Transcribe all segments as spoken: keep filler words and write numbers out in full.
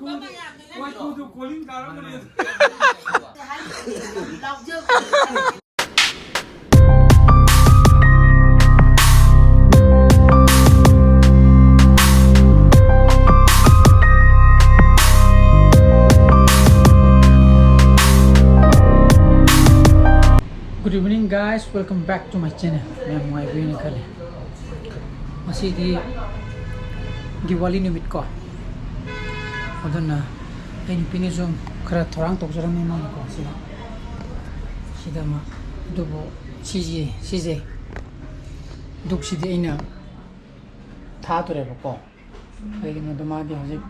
ꯋꯥꯏꯈꯨꯗꯨ calling ꯀꯥꯔꯝꯕꯅꯦ꯫ Good evening, guys. Welcome back to my channel. ꯃꯌꯥꯝ ꯅꯨꯡꯉꯥꯏꯕꯤꯔꯤꯅ ꯈꯜꯂꯤ꯫ ꯉꯁꯤꯗꯤ ꯗꯤꯋꯥꯂꯤ ꯅꯨꯃꯤꯠ ꯀꯣ꯫ ꯑꯗꯨꯅ ꯑꯩ ꯅꯨꯄꯤꯅꯁꯨ ꯈꯔ ꯊꯧꯔꯥꯡ ꯇꯧꯖꯔꯝꯃꯦ ꯃꯥꯅꯀꯣ꯫ ꯁꯤꯗ, ꯁꯤꯗ ꯑꯃ, ꯑꯗꯨꯕꯨ ꯁꯤꯁꯦ, ꯁꯤꯁꯦ, ꯙꯨꯛꯁꯤꯗꯤ ꯑꯩꯅ ꯊꯥꯗꯣꯔꯦꯕꯀꯣ꯫ ꯀꯩꯒꯤꯅꯣꯗ ꯃꯥꯗꯤ ꯍꯧꯖꯤꯛ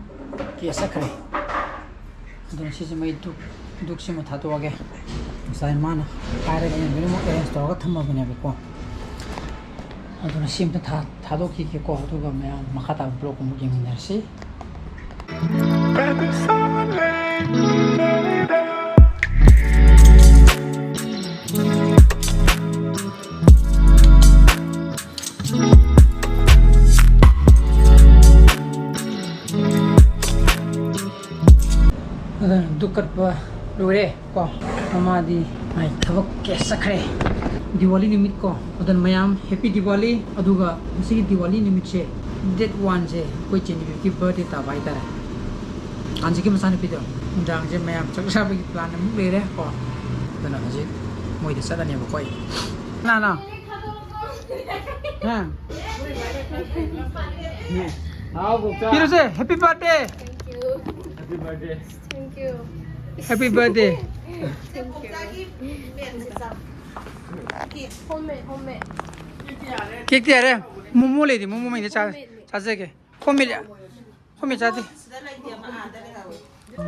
ꯀꯦꯁ ꯆꯠꯈ꯭ꯔꯦ꯫ ꯑꯗꯨꯅ ꯁꯤꯁꯦ ꯃꯩ ꯙꯨꯛ, ꯙꯨꯛꯁꯤꯃ ꯊꯥꯗꯣꯛꯑꯒꯦ꯫ ꯉꯁꯥꯏ ꯃꯥꯅ ꯍꯥꯏꯔꯒ ꯑꯩꯅ ꯂꯣꯏꯅꯃꯛ ꯑꯦꯔꯦꯟꯖ ꯇꯧꯔꯒ ꯊꯝꯃꯕꯅꯦꯕꯀꯣ꯫ ꯑꯗꯨꯅ ꯁꯤ ꯑꯝꯇ ꯊꯥ-, ꯊꯥꯗꯣꯛꯈꯤꯒꯦꯀꯣ, ꯑꯗꯨꯒ ꯃꯌꯥꯝ ꯃꯈꯥ ꯇꯥꯕ ꯕ꯭ꯂꯣꯒ ꯑꯃꯨꯛ ꯌꯦꯡꯃꯤꯟꯅꯔꯁꯤ꯫ ꯑꯗꯨꯅ ꯙꯨꯛ ꯀꯠꯄ ꯂꯣꯏꯔꯦ ꯀꯣ꯫ ꯃꯃꯥꯗꯤ ꯃꯥꯏ ꯊꯕꯛ ꯀꯦꯁ ꯆꯠꯈ꯭ꯔꯦ꯫ ꯗꯤꯋꯥꯂꯤ ꯅꯨꯃꯤꯠ ꯀꯣ꯫ ꯑꯗꯨꯅ ꯃꯌꯥꯝ ꯍꯦꯄꯤ ꯗꯤꯋꯥꯂꯤ꯫ ꯑꯗꯨꯒ ꯉꯁꯤꯒꯤ ꯗꯤꯋꯥꯂꯤ ꯅꯨꯃꯤꯠꯁꯦ ꯗꯦꯠ ꯋꯥꯟꯁꯦ ꯑꯩꯈꯣꯏ ꯆꯦꯅꯤꯕꯤꯒꯤ ꯕꯥꯔꯗꯦ ꯇꯥꯕ ꯍꯥꯏꯇꯥꯔꯦ꯫ ꯑꯟꯖꯤꯒꯤ ꯃꯆꯥꯅꯨꯄꯤꯗꯣ꯫ ꯅꯨꯡꯗꯥꯡꯁꯦ ꯃꯌꯥꯝ ꯆꯥꯛ ꯆꯥꯕꯒꯤ ꯄ꯭ꯂꯥꯟ ꯑꯃꯨꯛ ꯂꯩꯔꯦ ꯀꯣ꯫ ꯑꯗꯨꯅ ꯍꯧꯖꯤꯛ ꯃꯣꯏꯗ ꯆꯠꯂꯅꯦꯕꯀꯣ ꯑꯩ꯫ ꯀꯅꯥꯅꯣ? ꯍꯥ? ꯄꯤꯔꯨꯁꯦ, happy birthday! Happy birthday. Thank you. Happy birthday. Thank you. Homemade, homemade. ꯀꯦꯛꯇꯤ ꯌꯥꯔꯦ꯫ ꯃꯣꯃꯣ ꯂꯩꯗꯤ, ꯃꯣꯃꯣ ꯃꯩꯗ ꯆꯥ-, ꯆꯥꯖꯒꯦ꯫ ꯍꯣꯝꯃꯦꯠ, ꯍꯣꯝꯃꯦꯠ ꯆꯥꯗꯦ꯫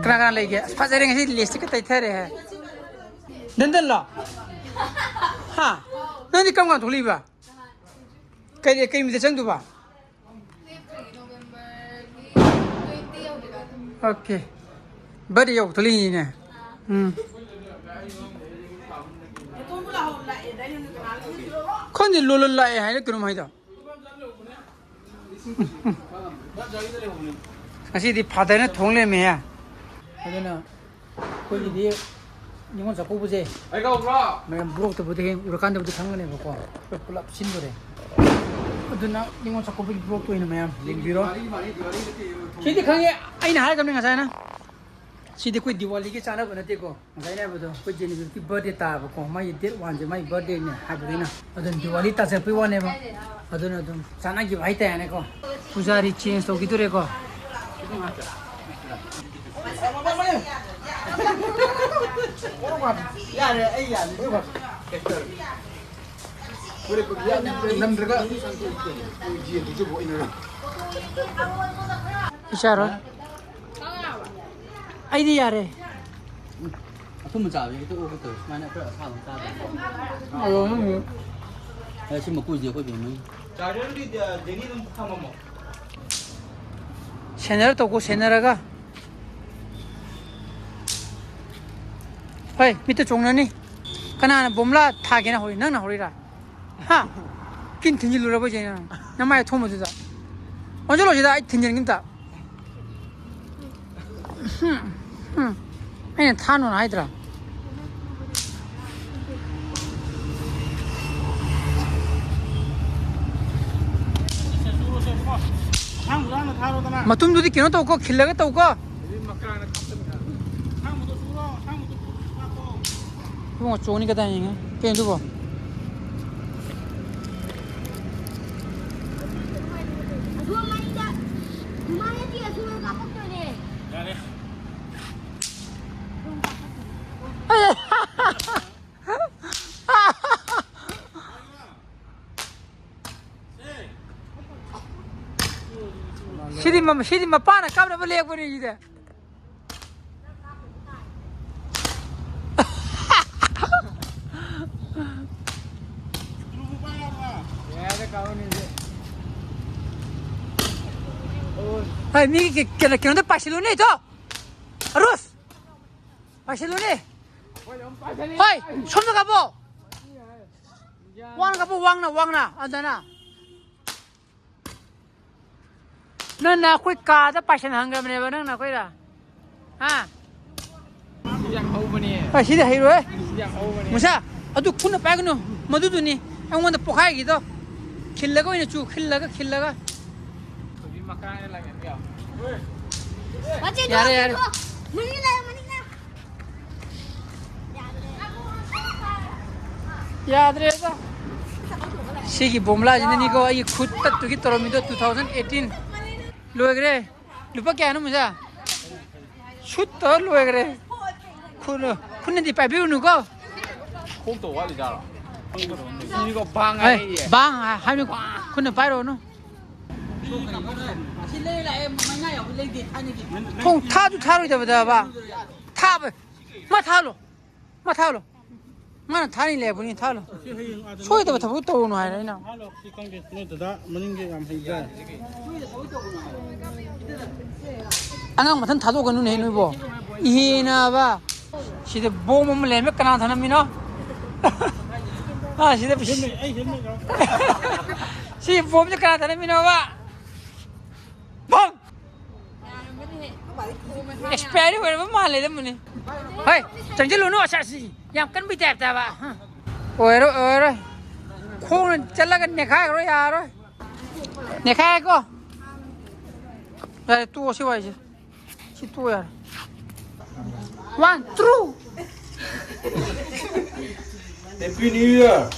ꯀꯅꯥ ꯀꯅꯥ ꯂꯩꯒꯦ? ꯑꯁ, ꯐꯖꯔꯦ ꯉꯁꯤ, ꯂꯤꯞꯁꯇꯤꯛꯀ ꯇꯩꯊꯔꯦꯍꯦ꯫ ꯗꯟꯗꯟꯂꯣ? ꯍꯥ? ꯅꯪꯗꯤ ꯀꯔꯝ ꯀꯥꯟ ꯊꯣꯛꯂꯛꯏꯕ? ꯀꯩ, ꯀꯩ ꯅꯨꯃꯤꯠꯇ ꯆꯪꯗꯨꯕ? ꯑꯣꯀꯦ꯫ ꯕꯥꯔꯗꯦ ꯌꯧꯕ ꯊꯣꯛꯂꯛꯏꯅꯤꯅꯦ꯫ ꯎꯝ꯫ ꯈꯪꯗꯦ, ꯂꯣꯂꯟ ꯂꯥꯛꯑꯦ ꯍꯥꯏꯅ ꯀꯩꯅꯣꯝ ꯍꯥꯏꯗ꯫ ꯉꯁꯤꯗꯤ ꯐꯥꯗꯔꯅ ꯊꯣꯡ ꯂꯩꯔꯝꯃꯦꯍꯦ꯫ ꯑꯗꯨꯅ ꯑꯩꯈꯣꯏꯒꯤꯗꯤ ꯅꯤꯉꯣꯜ ꯆꯥꯛꯀꯧꯕꯁꯦ ꯑꯩ ꯀꯧꯕ꯭ꯔꯣ? ꯃꯌꯥꯝ ꯕ꯭ꯂꯣꯛꯇꯕꯨꯗꯤ ꯍꯌꯦꯡ ꯎꯔꯀꯥꯟꯗꯕꯨꯗꯤ ꯈꯪꯒꯅꯦꯕꯀꯣ꯫ ꯑꯩꯈꯣꯏ ꯄꯨꯂꯞ ꯁꯤꯟꯗꯣꯔꯦ꯫ ꯑꯗꯨꯅ ꯅꯤꯉꯣꯜ ꯆꯥꯛꯀꯧꯕꯒꯤ ꯕ꯭ꯂꯣꯛꯇ ꯑꯣꯏꯅ ꯃꯌꯥꯝ ꯌꯦꯡꯕꯤꯔꯣ꯫ ꯁꯤꯗꯤ ꯈꯪꯉꯦ, ꯑꯩꯅ ꯍꯥꯏꯈ꯭ꯔꯕꯅꯤ ꯉꯁꯥꯏꯅ꯫ ꯁꯤꯗꯤ ꯑꯩꯈꯣꯏ ꯗꯤꯋꯥꯂꯤꯒꯤ ꯆꯥꯅꯕ ꯅꯠꯇꯦꯀꯣ꯫ ꯉꯁꯥꯏꯅꯦ ꯍꯥꯏꯕꯗꯣ ꯑꯩꯈꯣꯏ ꯖꯦꯅꯤꯐꯤꯜꯒꯤ ꯕꯥꯔꯗꯦ ꯇꯥꯕꯀꯣ, ꯃꯥꯒꯤ ꯗꯦꯠ ꯋꯥꯟꯁꯦ ꯃꯥꯒꯤ ꯕꯥꯔꯗꯦꯅꯦ ꯍꯥꯏꯕꯅꯤꯅ ꯑꯗꯨꯝ ꯗꯤꯋꯥꯂꯤ ꯇꯥꯖꯔꯛꯄꯩ ꯋꯥꯅꯦꯕ꯫ ꯑꯗꯨꯅ ꯑꯗꯨꯝ ꯆꯥꯟꯅꯈꯤꯕ ꯍꯥꯏꯇꯥꯔꯦꯅꯦꯀꯣ꯫ ꯄꯨꯖꯥꯔꯤ ꯆꯦꯟꯖ ꯇꯧꯈꯤꯗꯣꯔꯦꯀꯣ꯫ ꯌꯥꯔꯦ, ꯑꯩ ꯌꯥꯔꯦ꯫ ꯅꯝꯗ꯭ꯔꯒ ꯌꯦꯟꯗꯨꯁꯨ ꯑꯩꯅ ꯏꯆꯥꯔꯣ? ꯑꯩꯗꯤ ꯌꯥꯔꯦ꯫ ꯑꯊꯨꯝꯕ ꯆꯥꯕꯁꯦ ꯍꯦꯛꯇ ꯑꯣꯛꯀꯦ ꯇꯧꯋꯦ꯫ ꯁꯨꯃꯥꯏꯅ ꯈꯔ ꯑꯁꯥꯕ ꯑꯃ ꯆꯥꯗ꯭ꯔꯗꯤ꯫ ꯑꯗꯣ ꯅꯪ ꯑꯦ, ꯁꯤ ꯃꯀꯨꯁꯦ ꯑꯩꯈꯣꯏ ꯕꯦꯝꯃꯒꯤ꯫ ꯆꯥꯔꯖꯔꯗꯨꯗꯤ, ꯑ, ꯗꯦꯅꯤ ꯑꯗꯨꯝ ꯊꯝꯃꯝꯃꯣ꯫ ꯁꯦꯟꯅꯔ ꯇꯧꯀꯣ, ꯁꯦꯟꯅꯔꯒ꯫ ꯍꯣꯏ, ꯃꯤꯠꯇ ꯆꯣꯡꯅꯅꯤ꯫ ꯀꯅꯥꯅ ꯕꯣꯝꯂꯥ ꯊꯥꯒꯦꯅ ꯍꯧꯔꯤ? ꯅꯪꯅ ꯍꯧꯔꯤꯔꯥ? ꯍꯥ? ꯀꯤꯟ ꯊꯤꯟꯖꯤꯜꯂꯨꯔꯕ ꯍꯧꯖꯤꯛ ꯅꯪ? ꯅꯃꯥꯏ ꯑꯊꯣꯡꯕꯗꯨꯗ꯫ ꯑꯣꯟꯁꯤꯜꯂꯣ ꯁꯤꯗ, ꯑꯩ ꯊꯤꯟꯖꯤꯟꯒꯦ ꯑꯝꯇ꯫ ꯍꯨꯝ, ꯍꯨꯝ꯫ ꯑꯩꯅ ꯊꯥꯅꯣꯅ ꯍꯥꯏꯗ꯭ꯔꯥ? ꯑꯁꯥꯡꯕꯗꯣ ꯍꯥꯟꯅ ꯊꯥꯔꯣꯗꯅ꯫ ꯃꯇꯨꯝꯗꯨꯗꯤ ꯀꯩꯅꯣ ꯇꯧꯀꯣ, ꯈꯤꯜꯂꯒ ꯇꯧꯀꯣ꯫ ꯑꯗꯨꯗꯤ ꯃꯀ꯭ꯔꯥꯅ ꯀꯥꯞꯁꯤꯟꯒꯦ꯫ ꯑꯁꯥꯡꯕꯗꯣ ꯁꯨꯔꯣ, ꯑꯁꯥꯡꯕꯗꯣ ꯄꯥꯛꯑꯣ꯫ ꯏꯕꯨꯡꯉꯣ, ꯆꯣꯡꯅꯤ ꯀꯗꯥꯏꯅꯤ? ꯀꯩꯅꯣ ꯑꯗꯨꯕꯣ? ꯑꯗꯨ ꯃꯩꯗ ꯑꯗꯨꯃꯥꯏꯅ ꯇꯤꯛꯑꯁꯨ ꯅꯪ ꯀꯥꯞꯄꯛꯇꯣꯏꯅꯦ꯫ ꯌꯥꯔꯦ꯫ ꯁꯤꯗꯤ ꯃ-, ꯁꯤꯗꯤ ꯃꯄꯥꯅ ꯀꯥꯞꯅꯕ ꯂꯦꯛꯄꯅꯤ ꯁꯤꯗꯤ꯫ ꯍꯣꯏ, ꯃꯤ ꯀ-, ꯀꯩꯅꯣ, ꯀꯩꯅꯣꯗ ꯄꯥꯏꯁꯤꯜꯂꯨꯅꯦ, ꯏꯊꯣ꯫ ꯑꯔꯨꯁ! ꯄꯥꯏꯁꯤꯜꯂꯨꯅꯦ꯫ ꯍꯣꯏ, ꯁꯣꯝꯗ ꯀꯥꯞꯄꯣ꯫ ꯋꯥꯡꯅ ꯀꯥꯞꯄꯣ, ꯋꯥꯡꯅ, ꯋꯥꯡꯅ, ꯑꯗꯅ꯫ ꯅꯪꯅ ꯑꯩꯈꯣꯏ ꯀꯥꯗ ꯄꯥꯏꯁꯟ ꯍꯟꯈ꯭ꯔꯕꯅꯦꯕ, ꯅꯪꯅ ꯑꯩꯈꯣꯏꯗ꯫ ꯍꯥ? ꯁꯤꯗꯤ ꯌꯥꯝ ꯍꯧꯕꯅꯦ꯫ ꯑ, ꯁꯤꯗꯤ ꯍꯩꯔꯣꯏ꯫ ꯁꯤꯗꯤ ꯌꯥꯝ ꯍꯧꯕꯅꯦ꯫ ꯃꯨꯁꯥ, ꯑꯗꯨ ꯈꯨꯠꯅ ꯄꯥꯏꯒꯅꯨ꯫ ꯃꯗꯨꯗꯨꯅꯤ ꯑꯩꯉꯣꯟꯗ ꯄꯣꯛꯈꯥꯏꯈꯤꯗꯣ꯫ ꯈꯤꯜꯂꯒ ꯑꯣꯏꯅ ꯆꯨ, ꯈꯤꯜꯂꯒ, ꯈꯤꯜꯂꯒ꯫ ꯍꯧꯖꯤꯛ ꯃꯀꯥꯡꯗ ꯂꯪꯉꯛꯀꯦ꯫ ꯃꯆꯦ, ꯌꯥꯔꯦ, ꯌꯥꯔꯦ꯫ ꯃꯅꯤꯡ ꯂꯥꯛꯑꯣ, ꯃꯅꯤꯡ ꯂꯥꯛꯑꯣ꯫ ꯌꯥꯗ꯭ꯔꯦꯗ꯫ ꯁꯤꯒꯤ ꯕꯣꯝꯂꯥꯁꯤꯅꯅꯤꯀꯣ ꯑꯩꯒꯤ ꯈꯨꯠ ꯇꯠꯇꯨꯒꯤ ꯇꯧꯔꯝꯃꯤꯗꯣ, two thousand eighteen꯫ ꯂꯣꯏꯈ꯭ꯔꯦ꯫ ꯂꯨꯄꯥ ꯀꯌꯥꯅꯣ, ꯃꯨꯁꯥ? ꯁꯨꯠ ꯇꯧꯔ ꯂꯣꯏꯈ꯭ꯔꯦ꯫ ꯈꯨꯠꯅ-, ꯈꯨꯠꯅꯗꯤ ꯄꯥꯏꯕꯤꯔꯨꯅꯨꯀꯣ꯫ ꯈꯣꯡꯇ ꯋꯥꯠꯂꯤꯖꯥꯠꯂꯣ? ꯁꯤꯅꯤꯀꯣ ꯕꯥꯡ ꯍꯣꯏ, ꯍꯥꯏꯔꯛꯏꯁꯦ꯫ ꯕꯥꯡ ꯍꯥꯏ-, ꯍꯥꯏꯕꯅꯤꯀꯣ꯫ ꯈꯨꯠꯅ ꯄꯥꯏꯔꯨꯔꯅꯨ꯫ ꯊꯣꯡ ꯊꯥꯁꯨ ꯊꯥꯔꯣꯏꯗꯕꯗꯕ꯫ ꯊꯥꯕ꯫ ꯃꯥ ꯊꯥꯍꯜꯂꯣ꯫ ꯃꯥ ꯊꯥꯍꯜꯂꯣ꯫ ꯃꯥꯅ ꯊꯥꯅꯤ ꯂꯩꯔꯛꯄꯅꯤ, ꯊꯥꯍꯜꯂꯣ꯫ ꯁꯤ ꯍꯌꯦꯡ ꯑꯥꯗ ꯁꯣꯏꯗꯕ ꯊꯕꯛ ꯇꯧꯔꯨꯅꯨ ꯍꯥꯏꯔꯦ ꯑꯩꯅ꯫ ꯊꯥꯍꯜꯂꯣ꯫ ꯁꯤ ꯈꯪꯗꯦ꯫ ꯅꯣꯏ ꯗꯗꯥ ꯃꯅꯤꯡꯒꯤ ꯌꯥꯝ ꯍꯩꯖꯥꯏ꯫ ꯑꯉꯥꯡ ꯃꯊꯟ ꯊꯥꯗꯣꯛꯀꯅꯨꯅꯦ ꯅꯣꯏꯕꯣ꯫ ꯏꯍꯦꯅꯕ꯫ ꯁꯤꯗ ꯕꯣꯝ ꯑꯃ ꯂꯩꯔꯝꯃꯦ, ꯀꯅꯥ ꯊꯅꯝꯃꯤꯅꯣ? ꯑꯥ, ꯁꯤꯗ ꯁꯦꯝꯃꯦ, ꯑꯩ ꯁꯦꯝꯃꯦ꯫ ꯁꯤ ꯕꯣꯝꯁꯦ ꯀꯅꯥ ꯊꯅꯝꯃꯤꯅꯣꯕ? ꯕꯣꯝ! ꯑꯦꯛꯁꯄꯥꯏꯔꯤ ꯑꯣꯏꯔꯕ ꯃꯥꯜꯂꯦꯗ, ꯃꯨꯅꯤ꯫ ꯍꯣꯏ, ꯆꯪꯁꯤꯜꯂꯨꯅꯨ, ꯑꯁ, ꯑꯁꯤ ꯌꯥꯝ ꯀꯟꯕꯩ ꯇꯥꯏꯞꯇꯕ꯫ ꯑꯣꯏꯔꯣꯏ, ꯑꯣꯏꯔꯣꯏ꯫ ꯈꯣꯡꯅ ꯆꯠꯂꯒ ꯅꯦꯈꯥꯏꯈ꯭ꯔꯣ, ꯌꯥꯔꯣꯏ꯫ ꯅꯦꯈꯥꯏꯀꯣ꯫ ꯌꯥꯔꯦ, ꯇꯣꯛꯑꯣ ꯁꯤ ꯋꯥꯔꯤꯁꯦ꯫ ꯁꯤ ꯇꯣꯛꯑꯣ ꯌꯥꯔꯦ꯫ One, two꯫ Happy New Year!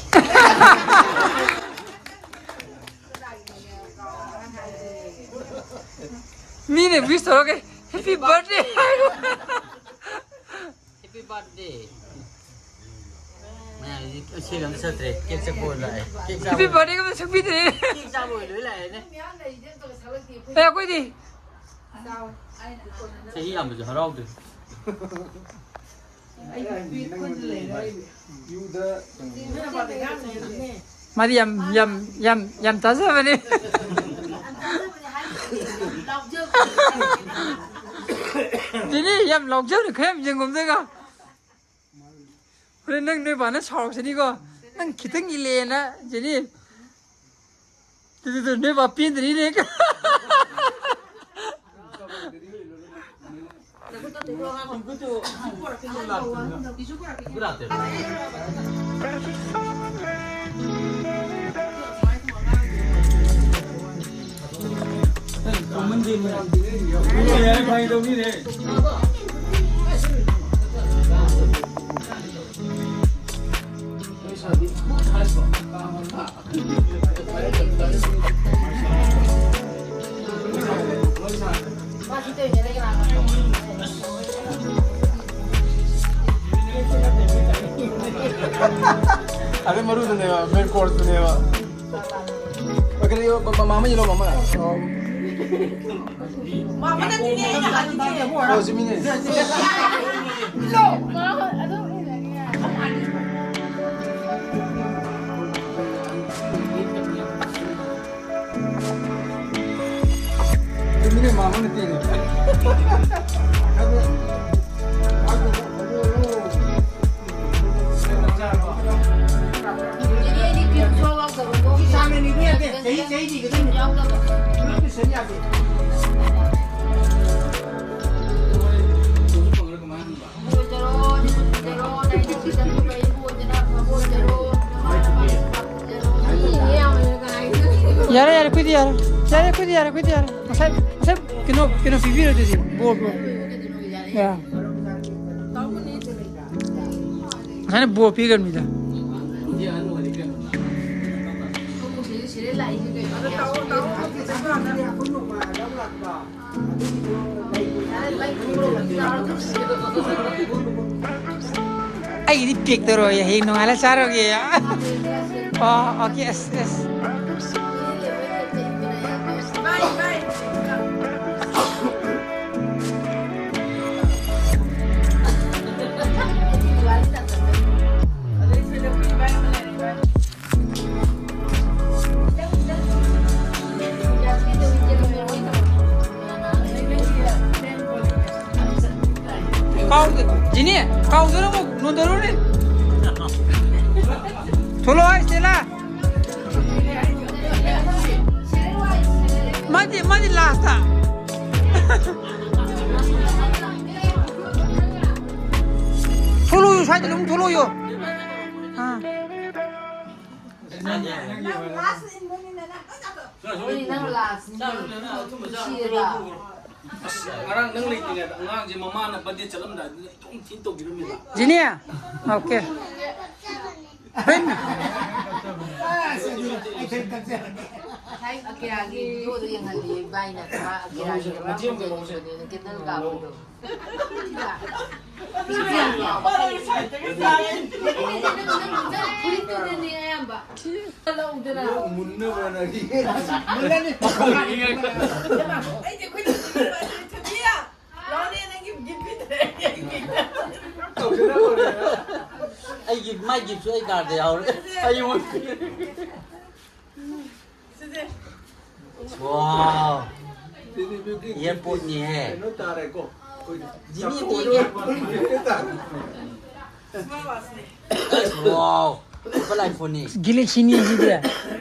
ꯃꯤꯅ wish ꯇꯧꯔꯒ happy birthday ꯍꯥꯏꯔꯣ꯫ Happy birthday꯫ ꯃꯌꯥꯝꯁꯤ ꯑꯁꯦꯡ ꯑꯝꯇ ꯆꯠꯇ꯭ꯔꯦ꯫ ꯀꯦꯛ ꯆꯠꯄ ꯑꯣꯏꯅ ꯂꯥꯛꯑꯦ꯫ ꯀꯦꯛ ꯆꯥꯕ happy ꯑꯣꯏꯅ꯫ Birthday ꯒ ꯑꯝꯇ ꯁꯛꯄꯤꯗ꯭ꯔꯦ꯫ ꯀꯦꯛ ꯆꯥꯕ ꯑꯣꯏꯅ ꯂꯣꯏ ꯂꯥꯛꯑꯦꯅꯦ꯫ ꯑꯦ, ꯑꯩꯈꯣꯏꯗꯤ꯫ ꯆꯍꯤ ꯌꯥꯝꯕꯁꯨ ꯍꯔꯥꯎꯗꯦ꯫ ꯃꯥꯗꯤ ꯌꯥꯝ, ꯌꯥꯝ, ꯌꯥꯝ, ꯌꯥꯝ ꯆꯥꯖꯕꯅꯦ꯫ ꯆꯤꯅꯤ ꯌꯥꯝ ꯂꯥꯎꯖꯕꯅꯦ, ꯈꯔ ꯌꯥꯝ ꯌꯦꯡꯒꯨꯝꯗꯒ꯫ ꯍꯣꯔꯦꯟ ꯅꯪ ꯅꯣꯏ ꯕꯥꯅ ꯁꯥꯎꯔꯛꯁꯅꯤꯀꯣ꯫ ꯅꯪ ꯈꯤꯇꯪ ꯏꯜꯂꯦꯅ, ꯆꯤꯅꯤ꯫ ꯇꯨ, ꯇꯨ, ꯇꯨ, ꯅꯣꯏ ꯕꯥ ꯄꯦꯟꯗ꯭ꯔꯤꯅꯦ꯫ ꯑꯗꯩ ꯃꯔꯨꯗꯨꯅꯦꯕ, main course ꯇꯨꯅꯦꯕ꯫ ꯀꯔꯤ, ꯃꯃꯥ ꯑꯃ ꯌꯦꯜꯂꯣ, ꯃꯃꯥ꯫ ꯃꯃꯥ ꯅꯠꯇꯦꯅꯦ, ꯑꯩꯅ ꯍꯥꯏꯗꯤꯅꯦ꯫ ꯑꯣ, ꯆꯨꯝꯃꯤꯅꯦ꯫ ꯆꯨꯝꯃꯤꯅꯦ, ꯃꯥ ꯑꯃ ꯅꯠꯇꯦꯅꯦ꯫ ꯌꯥꯔꯦ, ꯌꯥꯔꯦ, ꯑꯩꯈꯣꯏꯗꯤ ꯌꯥꯔꯦ꯫ ꯌꯥꯔꯦ, ꯑꯩꯈꯣꯏꯗꯤ ꯌꯥꯔꯦ, ꯑꯩꯈꯣꯏꯗꯤ ꯌꯥꯔꯦ꯫ ꯉꯁꯥꯏ, ꯉꯁꯥꯏ ꯀꯩꯅꯣ, ꯀꯩꯅꯣ ꯄꯤꯕꯤꯔꯣ ꯑꯗꯨꯗꯤ, ꯕꯣꯔ, ꯕꯣꯔ꯫ ꯌꯥ꯫ ꯉꯁꯥꯏꯅ ꯕꯣꯔ ꯄꯤꯈ꯭ꯔꯕꯅꯤꯗ꯫ ꯑꯩꯒꯤꯗꯤ pack ꯇꯧꯔꯣꯏ, ꯍꯌꯦꯡ ꯅꯣꯡꯉꯥꯜꯂ ꯆꯥꯔꯒꯦ꯫ ꯑꯣ, okay, ꯑꯁ, ꯑꯁ꯫ ꯀꯥꯎꯗ-, ꯖꯤꯅꯤ, ꯀꯥꯎꯗꯅ ꯑꯃꯨꯛ ꯅꯣꯟꯊꯔꯨꯅꯦ꯫ ꯊꯣꯛꯂꯛꯑꯣ, ꯏꯁꯇꯦꯂꯥ꯫ ꯃꯥꯗꯤ, ꯃꯥꯗꯤ last꯫ ꯊꯣꯛꯂꯛꯑꯣꯌꯣ, ꯁ꯭ꯋꯥꯏꯗ ꯑꯗꯨꯝ ꯊꯣꯛꯂꯛꯑꯣꯌꯣ꯫ ꯑꯥ꯫ ꯅꯪ ꯂꯥꯁꯅꯤ꯫ ꯅꯨꯡꯁꯤꯌꯦꯕ꯫ ꯑꯁ, ꯉꯔꯥꯡ ꯅꯪ ꯂꯩꯇ꯭ꯔꯤꯉꯩꯗ ꯑꯉꯥꯡꯁꯦ ꯃꯃꯥꯅ ꯕꯥꯔꯗꯦ ꯆꯠꯂꯝꯗꯥꯏꯗꯨꯗ ꯏꯇꯣꯝ ꯊꯤꯅ ꯇꯧꯕꯤꯔꯝꯃꯦꯕ꯫ ꯖꯤꯅꯤ? ꯑꯣꯀꯦ꯫ ꯉꯁꯥꯏ ꯑꯀꯤꯔꯥꯒꯤ ꯚꯤꯗꯤꯑꯣꯗꯣ ꯌꯦꯡꯍꯜꯂꯤ ꯏꯕꯥꯏꯅ꯫ ꯃꯥ ꯑꯀꯤꯔꯥꯒꯤ ꯃꯥ ꯐꯣꯟꯗ ꯌꯦꯡꯕꯅꯤꯅ ꯀꯦꯟꯗꯜ ꯀꯥꯞꯄꯗꯣ꯫ ꯐꯨꯔꯤꯠꯇꯨꯗꯅꯦ ꯑꯌꯥꯝꯕ꯫ ꯂꯧꯗꯅ꯫ ꯑꯩꯗꯤ ꯑꯩꯈꯣꯏ ꯊꯣꯏꯕꯤꯌꯥ, ꯂꯥꯎꯅꯦ ꯅꯪꯒꯤ ꯒꯤꯐ ꯄꯤꯗ꯭ꯔꯦ꯫ ꯑꯩꯒꯤ, ꯃꯥꯏ ꯒꯤꯐꯁꯨ ꯑꯩ ꯀꯥꯔꯗ ꯌꯥꯎꯔꯦ꯫ ꯑꯩꯉꯣꯟꯗ꯫ ꯁꯤꯗꯤ꯫ ꯋꯥꯎ꯫ ꯁꯤꯗꯤ ꯃꯤꯒꯤ ꯑꯦꯌꯥꯔꯄꯣꯔꯠꯅꯤꯍꯦ꯫ ꯀꯩꯅꯣ ꯇꯥꯔꯦꯀꯣ꯫ ꯑꯩꯈꯣꯏꯒꯤ ꯖꯤꯃꯤ ꯆꯥꯛꯀꯧꯕ ꯇꯤꯒꯤ꯫ ꯇꯥꯔꯦ꯫ ꯋꯥꯎ꯫ ꯑꯦꯄꯜ ꯑꯥꯏꯐꯣꯟꯅꯤ꯫ ꯒꯦꯂꯦꯛꯁꯤꯅꯤ ꯁꯤꯗꯤ꯫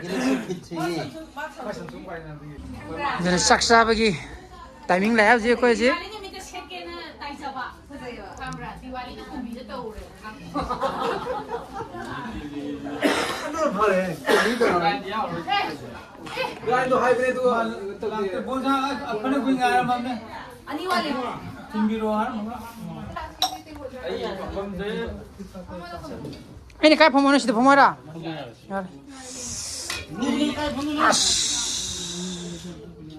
ꯒꯦꯂꯦꯛꯁꯤ ꯐꯤꯠ ꯊ꯭ꯔꯤꯅꯤ꯫ ꯑꯗꯨꯅ ꯆꯥꯛ ꯆꯥꯕꯒꯤ ꯇꯥꯏꯃꯤꯡ ꯂꯥꯛꯑꯦ ꯍꯧꯖꯤꯛ ꯑꯩꯈꯣꯏ ꯍꯧꯖꯤꯛ꯫ ꯗꯤꯋꯥꯂꯤ ꯅꯨꯃꯤꯠꯇ ꯁꯦꯠꯀꯦꯅ ꯇꯥꯏꯖꯕ꯫ ꯈꯪꯕ꯭ꯔꯥ? ꯗꯤꯋꯥꯂꯤꯗ ꯀꯨꯝꯕꯤꯗ ꯇꯧꯔꯦ꯫ ꯑꯗꯨꯅ ꯐꯔꯦ꯫ ꯀꯨꯝꯕꯤ ꯇꯧꯔꯦ꯫ ꯒꯥꯏꯗꯣ ꯍꯥꯏꯕꯅꯦ ꯑꯗꯨꯒ ꯂꯥꯛꯇꯦ꯫ ꯕꯣꯜ ꯁꯥ ꯑꯐꯅ ꯀꯨꯏ ꯉꯥꯏꯔꯝꯃꯕꯅꯦ꯫ ꯑꯅꯤ ꯋꯥꯠꯂꯤ꯫ ꯊꯤꯟꯕꯤꯔꯣ ꯍꯥꯏꯔꯝꯃꯒ꯫ ꯑꯩꯅ ꯀꯥꯏ ꯐꯝꯃꯣꯅꯣ? ꯁꯤꯗ ꯐꯝꯃꯣꯔꯥ? ꯌꯥꯔꯦ꯫ ꯑꯁ꯫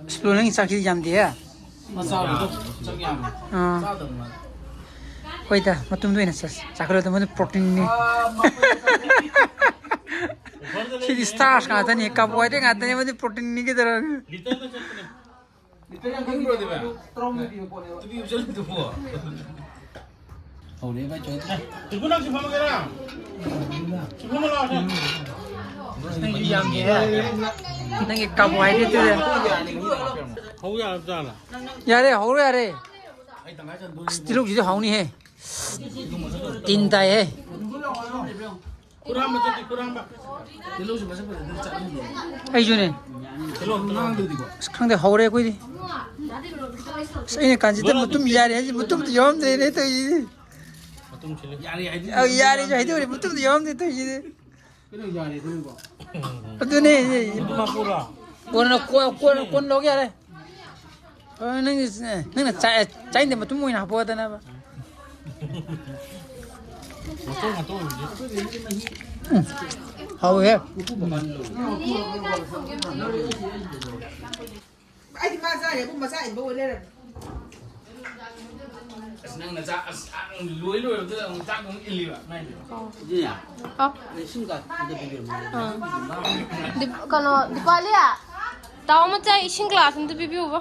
ꯑꯁ, ꯕ꯭ꯔꯣ, ꯅꯪꯒꯤ ꯆꯥꯛꯁꯤꯗꯤ ꯌꯥꯝꯗꯦꯍꯦ꯫ ꯃꯆꯥꯗꯣ ꯆꯪ ꯌꯥꯝꯃꯦ꯫ ꯑꯥ꯫ ꯆꯥꯗꯕ ꯃꯥꯜꯂꯦ꯫ ꯍꯣꯏꯗ, ꯃꯇꯨꯝꯗ ꯑꯣꯏꯅ ꯆꯥꯁꯤ꯫ ꯆꯥꯈꯠꯂꯣꯗ, ꯃꯗꯨ ꯄ꯭ꯔꯣꯇꯤꯟꯅꯤ꯫ ꯑꯥ, ꯃꯈꯣꯏ ꯁꯤꯗꯤ ꯁ꯭ꯇꯥꯔꯁ ꯉꯥꯛꯇꯅꯤ, ꯀꯥꯔꯕꯣꯍꯥꯏꯗ꯭ꯔꯦꯠ ꯉꯥꯛꯇꯅꯤ, ꯃꯗꯨ ꯄ꯭ꯔꯣꯇꯤꯟꯅꯤ ꯀꯩꯗꯧꯔꯒꯦ? ꯂꯤꯇꯔꯗ ꯆꯠꯄꯅꯦ꯫ ꯂꯤꯇꯔ ꯌꯥꯡꯈꯩ ꯄꯤꯕ ꯄꯣꯠꯅꯦꯕ꯫ ꯇꯔꯥꯍꯨꯝꯗꯣꯏ ꯄꯤꯕ ꯄꯣꯠꯅꯦꯕ꯫ ꯇꯨꯄꯤ ꯎꯞꯁꯜꯂꯤꯗꯨꯕꯨ꯫ ꯍꯧꯔꯦ ꯚꯥꯏ, ꯆꯣꯏ꯫ ꯇꯨꯄꯤ ꯅꯪ ꯁꯤ ꯐꯝꯃꯒꯦꯔꯥ? ꯁꯤ ꯐꯝꯃ ꯂꯥꯛꯑꯣ, ꯁꯦ꯫ ꯅꯪꯒꯤ ꯌꯥꯝꯗꯦꯍꯦ꯫ ꯅꯪꯒꯤ ꯀꯥꯔꯕꯣꯍꯥꯏꯗ꯭ꯔꯦꯠꯇꯨꯗꯤ꯫ ꯍꯧ ꯌꯥꯔꯕ ꯖꯥꯠꯂ? ꯌꯥꯔꯦ, ꯍꯧꯔꯣ ꯌꯥꯔꯦ꯫ ꯑꯁ, ꯇꯤꯜꯍꯧꯁꯤꯗꯤ ꯍꯥꯎꯅꯤꯍꯦ꯫ ꯇꯤꯟ ꯇꯥꯏꯍꯦ꯫ ꯈꯨꯔꯥꯝꯕ ꯆꯠꯀꯦ, ꯈꯨꯔꯥꯝꯕ꯫ ꯇꯤꯜꯍꯧꯁꯨ ꯃꯁꯛ ꯐꯖꯅ ꯆꯥꯅꯤꯡꯉꯦ꯫ ꯑꯩꯁꯨꯅꯦ꯫ ꯇꯤꯜꯍꯧ ꯑꯝꯇ ꯉꯥꯡꯗ꯭ꯔꯗꯤꯀꯣ꯫ ꯑꯁ, ꯈꯪꯗꯦ, ꯍꯧꯔꯦ ꯑꯩꯈꯣꯏꯗꯤ꯫ ꯑꯁ, ꯑꯩꯅ ꯀꯥꯟꯁꯤꯗ ꯃꯇꯨꯝ ꯌꯥꯔꯦ ꯍꯥꯏꯁꯦ, ꯃꯇꯨꯝꯗꯤ ꯌꯥꯎꯔꯝꯗ꯭ꯔꯦꯅꯦ ꯇꯧꯔꯤꯁꯤꯗꯤ꯫ ꯃꯇꯨꯝꯁꯤ ꯂꯩ꯫ ꯌꯥꯔꯦ ꯍꯥꯏꯗꯤ ꯑꯧ, ꯌꯥꯔꯦꯁꯨ ꯍꯥꯏꯗꯣꯛꯎꯔꯦ, ꯃꯇꯨꯝꯗꯤ ꯌꯥꯎꯔꯝꯗ꯭ꯔꯦ ꯇꯧꯔꯤꯁꯤꯗꯤ꯫ ꯀꯩꯅꯣ ꯌꯥꯔꯦ ꯑꯗꯨꯕꯣ? ꯑꯗꯨꯅꯦ꯫ ꯃꯇꯨꯝ ꯃꯄꯨꯔꯣ? ꯀꯣꯟꯅ, ꯀꯣꯟ, ꯀꯣꯟ, ꯀꯣꯟ ꯂꯧꯒꯦ ꯌꯥꯔꯦ꯫ ꯑ, ꯅꯪ, ꯅꯪꯅ ꯆꯥ-, ꯆꯥꯅꯤꯡꯗꯦ ꯃꯇꯨꯝ ꯑꯣꯏꯅ ꯍꯥꯞꯄꯛꯑꯣꯗꯅꯕ꯫ ꯃꯇꯨꯝ ꯉꯥꯛꯇ ꯑꯣꯏꯕꯗꯤ꯫ ꯎꯝ, ꯍꯥꯎꯋꯦꯍꯦ꯫ ꯑꯩꯗꯤ ꯃꯥ ꯆꯥꯔꯦ, ꯑꯕꯨꯡ ꯃꯆꯥ ꯏꯟꯕ ꯑꯣꯏ ꯂꯩꯔꯝꯃꯦ꯫ ꯑꯁ, ꯅꯪ ꯅꯆꯥ, ꯑꯁ, ꯅꯪ ꯂꯣꯏ ꯂꯣꯏꯔꯕꯗꯨꯗ ꯑꯃꯨꯛ ꯆꯥꯛ ꯑꯃꯨꯛ ꯏꯜꯂꯤꯕ, ꯅꯪꯗꯤ꯫ ꯑꯣ꯫ ꯑꯗꯨꯅ ꯑꯥ꯫ ꯏꯁꯤꯡ ꯀꯥ-, ꯑꯝꯇ ꯄꯤꯕꯤꯔꯝꯃꯣ꯫ ꯑꯥ꯫ ꯗꯤꯞ-, ꯀꯩꯅꯣ, ꯗꯤꯄꯥꯂꯤ, ꯇꯥꯃꯣ ꯃꯆꯥ ꯏꯁꯤꯡ ꯒ꯭ꯂꯥꯁ ꯑꯝꯇ ꯄꯤꯕꯤꯌꯨꯕ꯫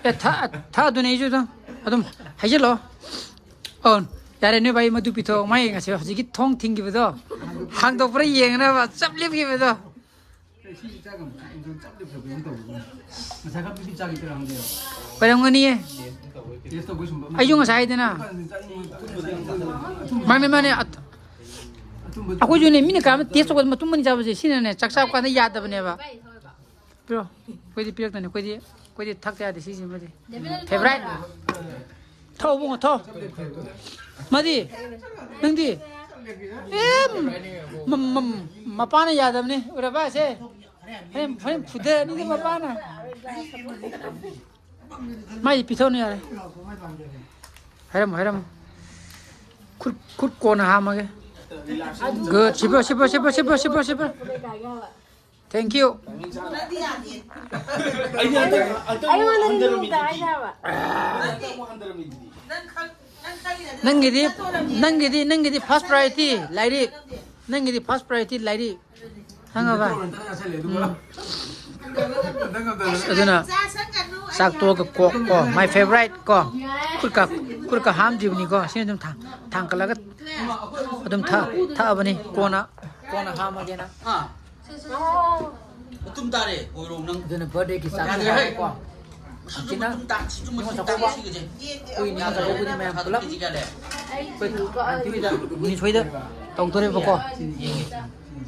ꯑꯦ, ꯊ-, ꯊꯛꯑꯗꯨꯅꯦ ꯑꯩꯁꯨ ꯑꯗꯨꯝ, ꯑꯗꯨꯝ ꯍꯩꯖꯤꯜꯂꯣ꯫ ꯑꯣ, ꯌꯥꯔꯦ, ꯅꯣꯏ ꯚꯥꯏ ꯃꯗꯨ ꯄꯤꯊꯣꯛ꯫ ꯃꯥꯏ ꯉꯁꯤ ꯍꯧꯖꯤꯛꯀꯤ ꯊꯣꯡ ꯊꯤꯡꯈꯤꯕꯗꯣ ꯍꯥꯡꯗꯣꯛꯄ꯭ꯔꯥ ꯌꯦꯡꯅꯕ ꯆꯞ ꯂꯦꯞꯈꯤꯕꯗꯣ꯫ ꯑꯩ ꯁꯤ ꯆꯥꯛ ꯌꯥꯝ ꯆꯥꯛ ꯌꯥꯝ ꯆꯞ ꯂꯦꯞꯈ꯭ꯔꯕ ꯀꯩꯅꯣꯝ ꯇꯧꯕ꯫ ꯉꯁꯥꯏ ꯈꯔ ꯄꯤꯕꯤ ꯆꯥꯒꯦ ꯇꯧꯔꯝꯕꯅꯦꯕ꯫ ꯑꯣꯏꯔꯝꯒꯅꯤꯌꯦ꯫ ꯇꯦꯁ ꯇꯧꯕꯩ ꯁꯨꯝ ꯑꯩꯁꯨ ꯉꯁꯥꯏ ꯍꯥꯏꯗꯅ꯫ ꯆꯥꯅꯤꯡꯕ-, ꯑꯊꯨꯝꯕ-, ꯃꯥꯅꯦ, ꯃꯥꯅꯦ꯫ ꯑꯠ-, ꯑꯊꯨꯝꯕ-, ꯑꯩꯈꯣꯏꯁꯨꯅꯦ, ꯃꯤꯅ ꯀꯔꯝꯕ ꯇꯦꯁ ꯇꯧꯕꯗ ꯃꯇꯨꯝ ꯑꯅꯤ ꯆꯥꯕꯁꯦ, ꯁꯤꯅꯅꯦ, ꯆꯥꯛ ꯆꯥꯕ ꯀꯥꯟꯗ ꯌꯥꯗꯕꯅꯦꯕ꯫ ꯄꯤꯔꯣ꯫ ꯑꯩꯈꯣꯏꯗꯤ ꯄꯤꯔꯛꯇꯅꯤ꯫ ꯑꯩꯈꯣꯏꯗꯤ, ꯑꯩꯈꯣꯏꯗꯤ ꯊꯛꯇ ꯌꯥꯗꯦ ꯁꯤꯁꯤꯃꯗꯤ꯫ ꯐꯦꯚꯣꯔꯥꯏꯠ꯫ ꯊꯛꯑꯣ ꯏꯕꯨꯡꯉꯣ, ꯊꯛꯑꯣ꯫ ꯃꯥꯗꯤ, ꯅꯪꯗꯤ? ꯑꯦ, ꯃ-, ꯃ-, ꯃꯄꯥꯅ ꯌꯥꯗꯕꯅꯤ꯫ ꯎꯔꯕ ꯑꯁꯦ? ꯍꯣꯔꯦꯟ, ꯍꯣꯔꯦꯟ ꯐꯨꯗꯅꯤꯗ ꯃꯄꯥꯅ꯫ ꯃꯥꯏ ꯄꯤꯊꯣꯛꯅꯤ ꯌꯥꯔꯦ꯫ ꯍꯥꯏꯔꯝꯃꯣ, ꯍꯥꯏꯔꯝꯃꯣ꯫ ꯈꯨꯠ, ꯈꯨꯠ ꯀꯣꯟꯅ ꯍꯥꯝꯃꯒꯦ꯫ Good. ꯁꯤꯄꯣ, ꯁꯤꯄꯣ, ꯁꯤꯄꯣ꯫ Thank you. ꯑꯩꯗꯤ ꯍꯟꯗꯛ, ꯍꯟꯗꯛ ꯑꯃꯨꯛ ꯑꯩꯉꯣꯟꯗ ꯍꯟꯊꯔꯝꯃꯤꯗꯨꯗꯤ꯫ ꯅꯨꯡꯗ ꯍꯥꯏꯅꯕ꯫ ꯍꯟꯗꯛ ꯑꯃꯨꯛ ꯍꯟꯊꯔꯝꯃꯤꯗꯨꯗꯤ꯫ ꯅꯪꯒꯤꯗꯤ, ꯅꯪꯒꯤꯗꯤ, ꯅꯪꯒꯤꯗꯤ first priority ꯂꯥꯏꯔꯤꯛ꯫ ꯅꯪꯒꯤꯗꯤ first priority ꯂꯥꯏꯔꯤꯛ꯫ ꯈꯪꯉꯕ? ꯎꯝ꯫ ꯑꯗꯨꯅ ꯆꯥꯛ ꯇꯣꯛꯑꯒ ꯀꯣꯛ ꯀꯣ, my favourite ꯀꯣ, ꯈꯨꯠꯀ, ꯈꯨꯠꯀ ꯍꯥꯝꯗ꯭ꯔꯤꯕꯅꯤꯀꯣ, ꯁꯤꯅ ꯑꯗꯨꯝ ꯊꯥꯡ-, ꯊꯥꯡꯀꯠꯂꯒ ꯑꯗꯨꯝ ꯊꯛ-, ꯊꯛꯑꯕꯅꯤ꯫ ꯀꯣꯟꯅ, ꯀꯣꯟꯅ ꯍꯥꯝꯃꯒꯦꯅ꯫ ꯃꯇꯨꯝ ꯇꯥꯔꯦ, ꯑꯣꯏꯔꯣꯝ ꯅꯪ꯫ ꯑꯗꯨꯅ birthday ꯒꯤ ꯆꯥꯛ ꯌꯥꯗ꯭ꯔꯦ ꯍꯦ꯫ ꯆꯥꯕꯀꯣ꯫ ꯃꯁꯤꯁꯨ ꯍꯧꯖꯤꯛꯅ ꯃꯇꯨꯝ ꯇꯥ-, ꯁꯤꯁꯨ ꯃꯇꯨꯝ ꯅꯤꯉꯣꯜ ꯇꯥ-, ꯆꯥꯛꯀꯧꯕ ꯁꯤꯒꯁꯦ꯫ ꯑꯩꯈꯣꯏ ꯏꯅꯥꯎ ꯆꯥꯛꯀꯧꯕꯗꯤ ꯃꯌꯥꯝ ꯄꯨꯂꯞ ꯀꯦꯖꯤ ꯀꯌꯥ ꯂꯩ? ꯑꯩꯈꯣꯏ ꯑꯟꯇꯤ ꯍꯣꯏꯗ, ꯃꯤꯁ ꯍꯣꯏꯗ ꯇꯧꯗꯣꯔꯦꯕꯀꯣ꯫ ꯌꯦꯡꯒꯦ꯫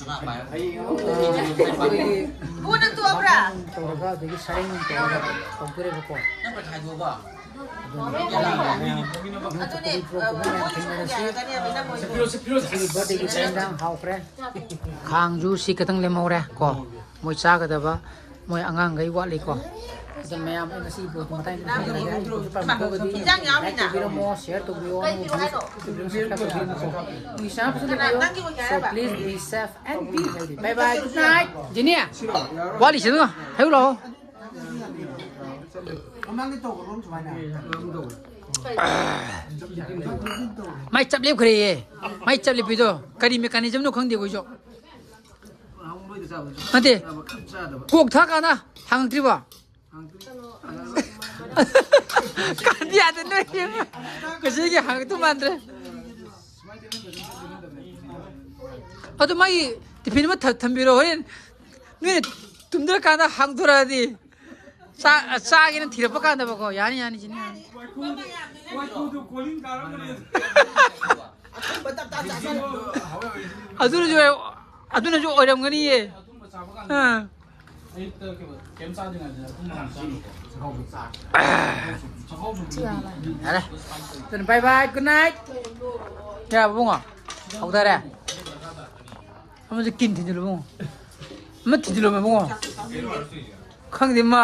ꯀꯅꯥ ꯄꯥꯏ? ꯑꯩꯈꯣꯏꯒꯤ ꯏꯕꯨꯡꯉꯣ ꯅꯪ ꯇꯣꯛꯑꯕ꯭ꯔꯥ? ꯇꯧꯔꯒ, ꯑꯗꯒꯤ ꯁꯔꯦꯡ ꯇꯧꯔꯒ ꯇꯧꯗꯣꯔꯦꯕꯀꯣ꯫ ꯅꯪ ꯄꯩꯁꯥ ꯈꯥꯏꯗꯣꯛꯑꯕ? ꯑꯗꯨꯅ ꯑꯗꯨꯅꯦ, ꯃꯌꯥꯝ ꯑ, ꯊꯦꯡꯅꯔꯁꯤ꯫ ꯃꯣꯏꯁꯨ ꯌꯥꯔꯛꯀꯅꯤ ꯍꯥꯏꯕ ꯅꯪ ꯃꯣꯏꯁꯨ꯫ ꯉꯁꯤꯒꯤ birthday ꯒꯤ ꯆꯥꯛ ꯏꯟꯖꯥꯡ ꯍꯥꯎꯈ꯭ꯔꯦ꯫ ꯈꯥꯡꯁꯨ ꯁꯤ ꯈꯛꯇꯪ ꯂꯦꯝꯍꯧꯔꯦ ꯀꯣ꯫ ꯃꯣꯏ ꯆꯥꯒꯗꯕ, ꯃꯣꯏ ꯑꯉꯥꯡꯈꯩ ꯋꯥꯠꯂꯤꯀꯣ꯫ ꯑꯗꯨ ꯃꯌꯥꯝ ꯑꯩ ꯉꯁꯤꯒꯤ vlog ꯃꯇꯥꯡꯗꯁꯤ ꯍꯥꯏꯖꯔꯒꯦ꯫ ꯑꯩ vlog ꯁꯤ ꯄꯥꯝꯕꯤꯔꯒꯗꯤ ꯏꯟꯖꯥꯡ ꯌꯥꯎꯔꯤꯅ? Like ꯇꯧꯕꯤꯔꯝꯃꯣ, share ꯇꯧꯕꯤꯌꯣ, ꯀꯩ ꯄꯤꯔꯣ ꯍꯥꯏꯅꯣ? Subscribe ꯇꯧꯕꯤꯔꯝꯃꯣ꯫ ꯅꯣꯏ ꯏꯁꯥ ꯐꯖꯅ ꯀꯅꯥ, ꯂꯩꯌꯣ꯫ ꯅꯪꯒꯤ ꯑꯣꯏꯅ So ꯍꯥꯏꯔꯕ? Please be safe and be healthy. Bye bye, good night. Jenny, ꯋꯥꯠꯂꯤꯁꯤꯅ ꯍꯦꯛ ꯂꯥꯛꯑꯣ꯫ ꯃꯃꯥꯡꯗꯤ ꯇꯧꯕ꯭ꯔꯣ ꯁꯨꯃꯥꯏꯅ? ꯃꯥꯏ ꯆꯞ ꯂꯦꯞꯈ꯭ꯔꯦꯌꯦ꯫ ꯃꯥꯏ ꯆꯞ ꯂꯦꯞꯄꯤꯗꯣ ꯀꯔꯤ mechanism ꯅꯣ ꯈꯪꯗꯦ ꯑꯩꯈꯣꯏꯁꯨ꯫ ꯅꯠꯇꯦ꯫ ꯀꯣꯛ ꯊꯛꯀꯥꯟꯗ ꯍꯪꯉꯛꯇ꯭ꯔꯤꯕꯣ? ꯀꯥꯟꯗꯤ ꯌꯥꯗꯦ ꯅꯣꯏ꯫ ꯉꯁꯤꯒꯤ ꯍꯪꯉꯛꯇꯧ ꯃꯥꯟꯗ꯭ꯔꯦ꯫ ꯑꯗꯨ ꯃꯥꯒꯤ tiffin ꯑꯃ ꯊ-, ꯊꯝꯕꯤꯔꯣ, ꯍꯣꯔꯦꯟ ꯅꯣꯏꯅ ꯇꯨꯝꯗ꯭ꯔꯀꯥꯟꯗ ꯍꯥꯡꯗꯣꯔꯛꯑꯗꯤ꯫ ꯆꯥ-, ꯆꯥꯒꯦꯅ ꯊꯤꯔꯛꯄ ꯀꯥꯟꯗꯕꯀꯣ꯫ ꯌꯥꯅꯤ, ꯌꯥꯅꯤ, ꯖꯦꯅꯤ, ꯌꯥꯅꯤ꯫ ꯑꯗꯨꯅꯁꯨ, ꯑꯗꯨꯅꯁꯨ ꯑꯣꯏꯔꯝꯒꯅꯤꯌꯦ꯫ ꯑꯥ꯫ ꯌꯥꯔꯦ꯫ ꯑꯗꯨꯅ bye bye, good night꯫ ꯌꯥꯔꯕ ꯏꯕꯨꯡꯉꯣ? ꯍꯧꯊꯔꯦ꯫ ꯑꯃꯁꯨ ꯀꯤꯟ ꯊꯤꯟꯖꯤꯜꯂꯨ ꯏꯕꯨꯡꯉꯣ꯫ ꯑꯃ ꯊꯤꯟꯖꯤꯜꯂꯣ ꯏꯕꯨꯡꯉꯣ꯫ ꯈꯪꯗꯦ ꯃꯥ꯫